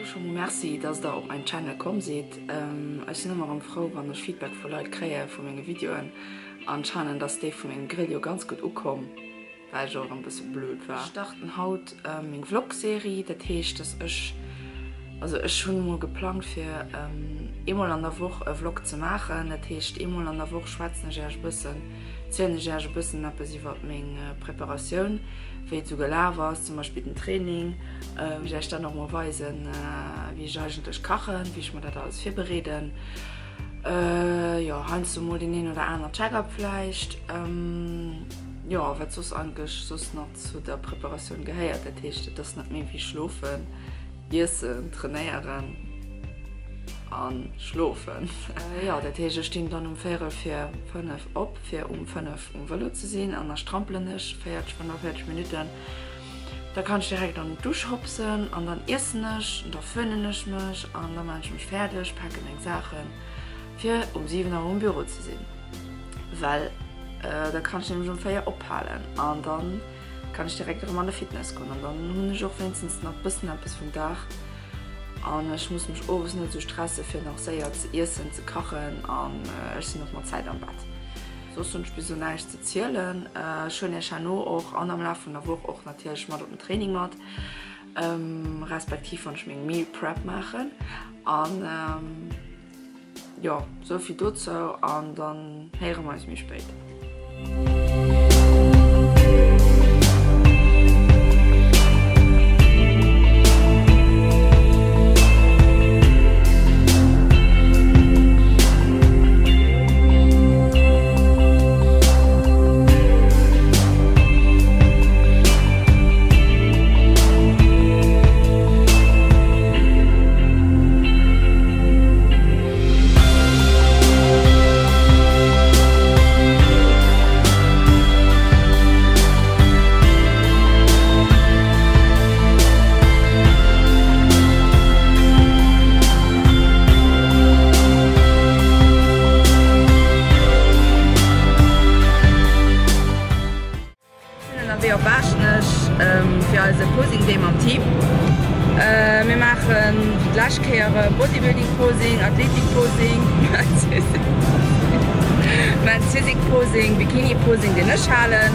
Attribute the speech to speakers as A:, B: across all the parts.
A: Scho mol Merci dass der op mäin Channel komm sidd. Ech sinn ëmmer erëm frou wann ech Feedback vu Leit kréie vu menge Videoen. Anscheinend ass dee vu mengem Grill jo ganz gutt ukomm, well ech och erëm bësse blöd war. Ech starten haut meng Vlog-Serie, dat heescht dass ech, also ech hunn mol geplangt fir eemol an der Woch e Vlog ze maachen. Dat heescht eemol an der Woch schwätzen ech iech e bëssen, zielen ech iech e bëssen eppes iwwert meng Preparatioun, wéi et sou gelaf ass, zum Beispill den Training. Ech iech dann och mol weisen wéi ech eigentlech kachen, wéi ech mer dat alles virbereeden. Jo, heiansdo mol deen een oder aner Check-up vläicht. Jo, wat soss eigentlech soss nach zu der Preparatioun gehéiert. Dat heescht, et ass net méi wéi schlofen, iessen, trainéieren a schlofen. Jo, dat heescht, ech stinn dann um véierel vir 5 op, fir um 5 um Vëlo ze sinn an da strampelen ech 40, 45 Minutten. Da kann ech direkt an d'Dusch hopsen an dann iessen ech, da föhnen ech mech an da maan ech mech fäerdeg, paken meng Saachen fir um 7 Auer um Büro ze sinn, well da kann ech nämlech um 4 ophalen an dann kann ech direkt erëm an de Fitness goen an dann hunn ech och wéinstens nach bëssen eppes vum Dag an ech muss mech owes net esou stresse fir nach séier ze iessen, ze kachen an ech sinn och mat Zäit am Bett. Soss hunn ech bis elo näischt ze zielen. Ech huelen iech herno och an am Laf vun der Woch och natierlech mat op den Training mat, respektiv wann ech meng Meal Prep maachen. An jo, souvill dozou an dann héiere mer eis méi spéit. Sinn ënnerwee op Baaschtnech fir eise Posing Day mam Team. Mir maachen wéi d'lescht Kéier erëm Bodybuilding Posing, Athletic Posing, Men's Physique Posing, Bikini Posing, deen ech halen.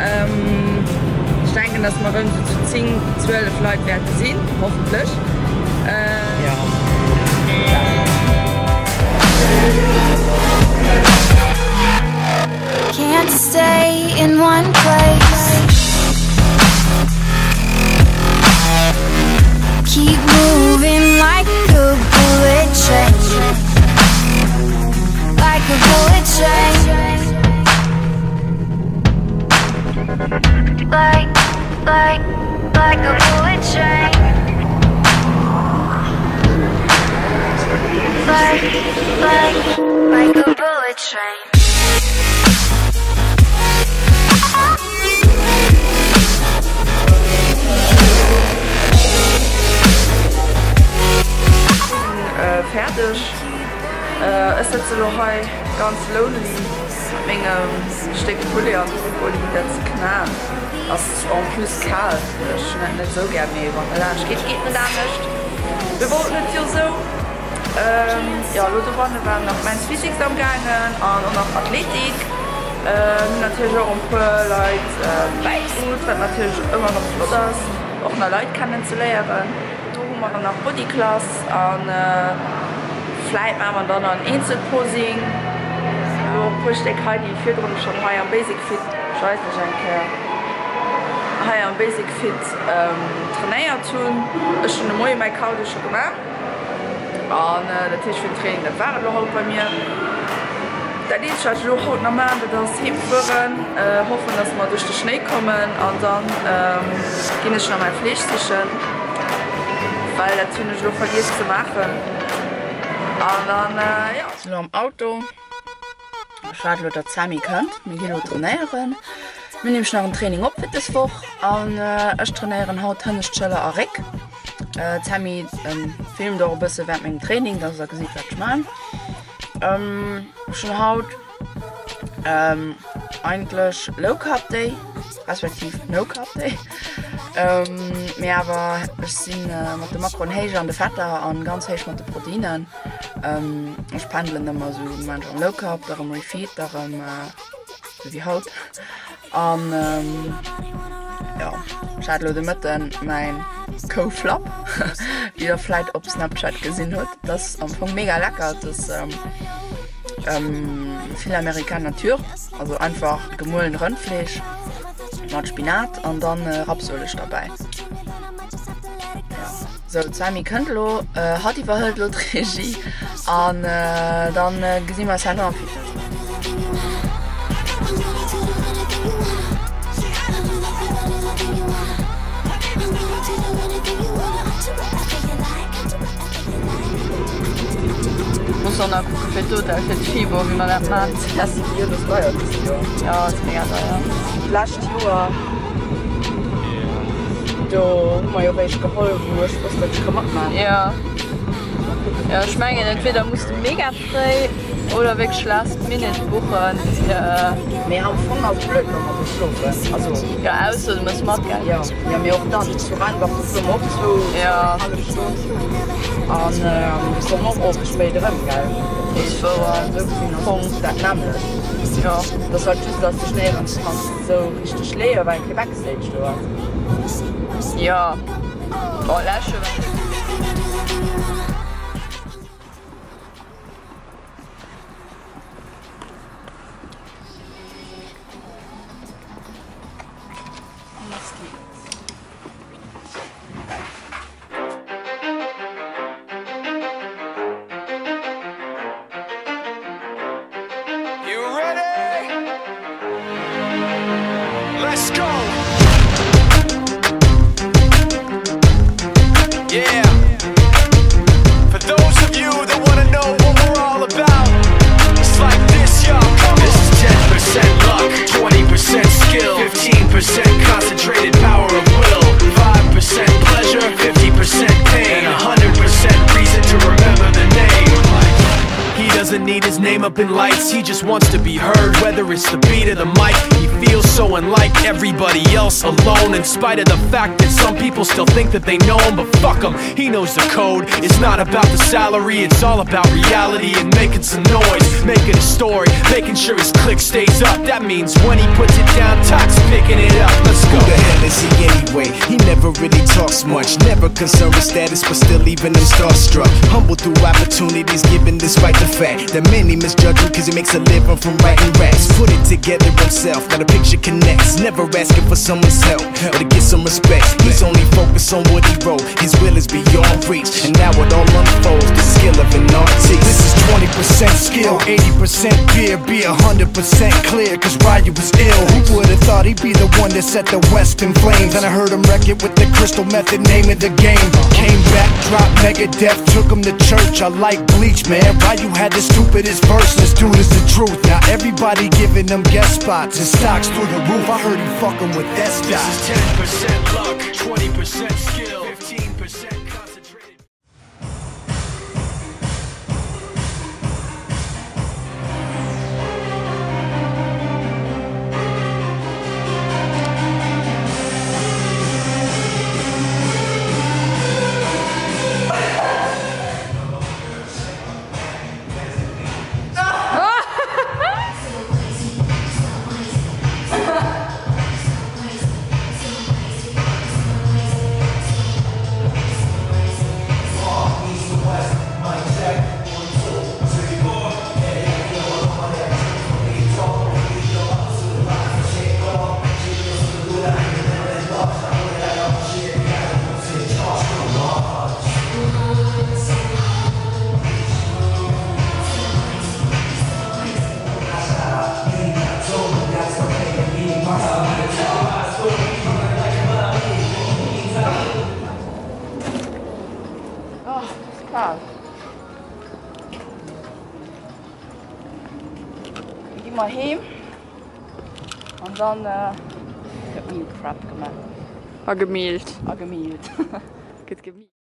A: Ech denken dass mer erëm sou zu 10, 12 Leit wäerte sinn, hoffentlech.
B: Can't stay in one place. Keep moving like a bullet train. Like a bullet train. Like, like, like a bullet train. Like, like, like a bullet train.
A: Fäerdeg. Ech sëtze lo hei ganz lonely mat mengem Stéck Poulet an Brokkoli, dat ze knaen ass en plus kal. Ech hunn dat net esou gär, mee wann et net anescht geet, geet net anescht. Mir wollten et jo esou. Jo, elo dobanne waren nach Men's Physiques am gaangen an och nach Athletik. Mir hunn natierlech och e puer Leit bäikrut, wat natierlech ëmmer erëm flott ass, och nei Leit kennen ze léieren. Do hu mer nach Bodyclass a vläit maache mer dann nach en Eenzelposing. Elo e puer Stéck hei, déi virdrun schonn hei am Basic Fit, ech weisen lech eng Kéier, hei am Basic Fit trainéiert hunn. Ech hunn de Moie mäi Cardio scho gemaach an dat heescht fir den Training, dat war et elo haut bei mir. Dat eenzegt wat ech elo haut nach maachen, dat ass heem fueren, hoffen dass mer duerch de Schnéi kommen an dann ginn ech nach mäi Fleesch sichen, well dat hunn ech elo vergiess ze maachen an dann jo. Sinn elo am Auto, ech waarde elo dat d'Sammy kënnt, mir ginn elo trainéieren. Mir hunn nämlech nach en Training op fir dës Woch an ech trainéieren haut hënnescht Schëller a Réck. D'Sammy filmt och e bësse während mengem Training, dass der gesitt wat ech maan. Ech hunn haut eigentlech Low Carb Day, respektiv No Carb Day. Mee awer ech si mat de Makroen héich an de Fetter an ganz héich mat de Proteinen. Ech pendelen ëmmer esou, maan ech am Low Carb, da rëm Refeed, da rëm esou wéi haut. An jo, ech hat elo de Mëtten mäin Kouflapp, wéi der vläit op Snapchat gesinn hutt. Dat ass am Fong mega lecker. Dat ass Filet Américain nature, also einfach gemuelen Rëndfleesch mat Spinat an dann Rapsueleg derbäi. Sou, d'Sammy kënnt elo, hatt iwwerhëlt elo d'Regie an dann gesi mer eis herno am Fitness.
C: Muss och nach kucke fir d'Hotel fir d'Fibo wéi mer dat man.
A: Jo, dat ass deier dëst Joer.
C: Jo, ass mega deier.
A: D'lescht Joer do hu mer jo wéi geholl wou ech wosst dat ech ka matman.
C: Jo jo ech mengen entweder muss de mega fréi oder wierklech last minute buchen fir.
A: Mee am Fong ass et blöd wa mer do schlofen also.
C: Jo ausser du mëss mat gell.
A: Jo jo mee och dann zu Rheinbach do floe mer och zwou hallef Stonn an komme och oft spéit erëm gell.
C: Dat ass wouer.
A: Esou gesinn ass dat nämmlecht.
C: Jo.
A: Et ass halt just dass de dech néierens kanns esou richteg leeën well kee Backstage do ass.
C: Jo oh läsche.
D: You ready? Let's go! Yeah. For those of you that wanna know what we're all about, it's like this, y'all. Come on. This is 10% luck, 20% skill, 15% concentrated power of will, 5% pleasure, 50% pain, and 100% reason to remember the name. He doesn't need his name up in lights, he just wants to be heard. Whether it's the beat of the mic, he feels so unlike everybody else alone. In spite of the fact that some people still think that they know him, but fuck him, he knows the code. It's not about the salary, it's all about reality and making some noise, making a story, making sure his click stays up. That means when he puts it down, Tox picking it up. Let's go.
E: Who the hell is he anyway? He never really talks much, never concerned with status, but still leaving them starstruck. Humble through opportunities given despite the fact that many misjudge him cause he makes a living from writing raps. Put it together himself, now the picture connects. Never asking for someone's help or to get some respect. He's only focused on what he wrote, his will is beyond reach. And now it all unfolds, the skill of an artist.
F: This is 20% skill, 80% fear, be 100% clear, cause Ryu was ill. Who would've thought he'd be the one that set the West in flames? And I heard him wreck it with the crystal method, name of the game. Came back, dropped Megadeth, took him to church. I like Bleach, man. Ryu had the stupidest verse, this dude is the truth. Now everybody giving him guest spots and stocks through the roof. I heard he fucking with that
D: This
F: stock.
D: is 10% luck, 20% skill, 15% concentrated.
A: Oh, ass kal. Da gi mer heem an dann gëtt Meal Prep gemaach.
C: A gemealt.
A: A gemealt. Gëtt gemealt.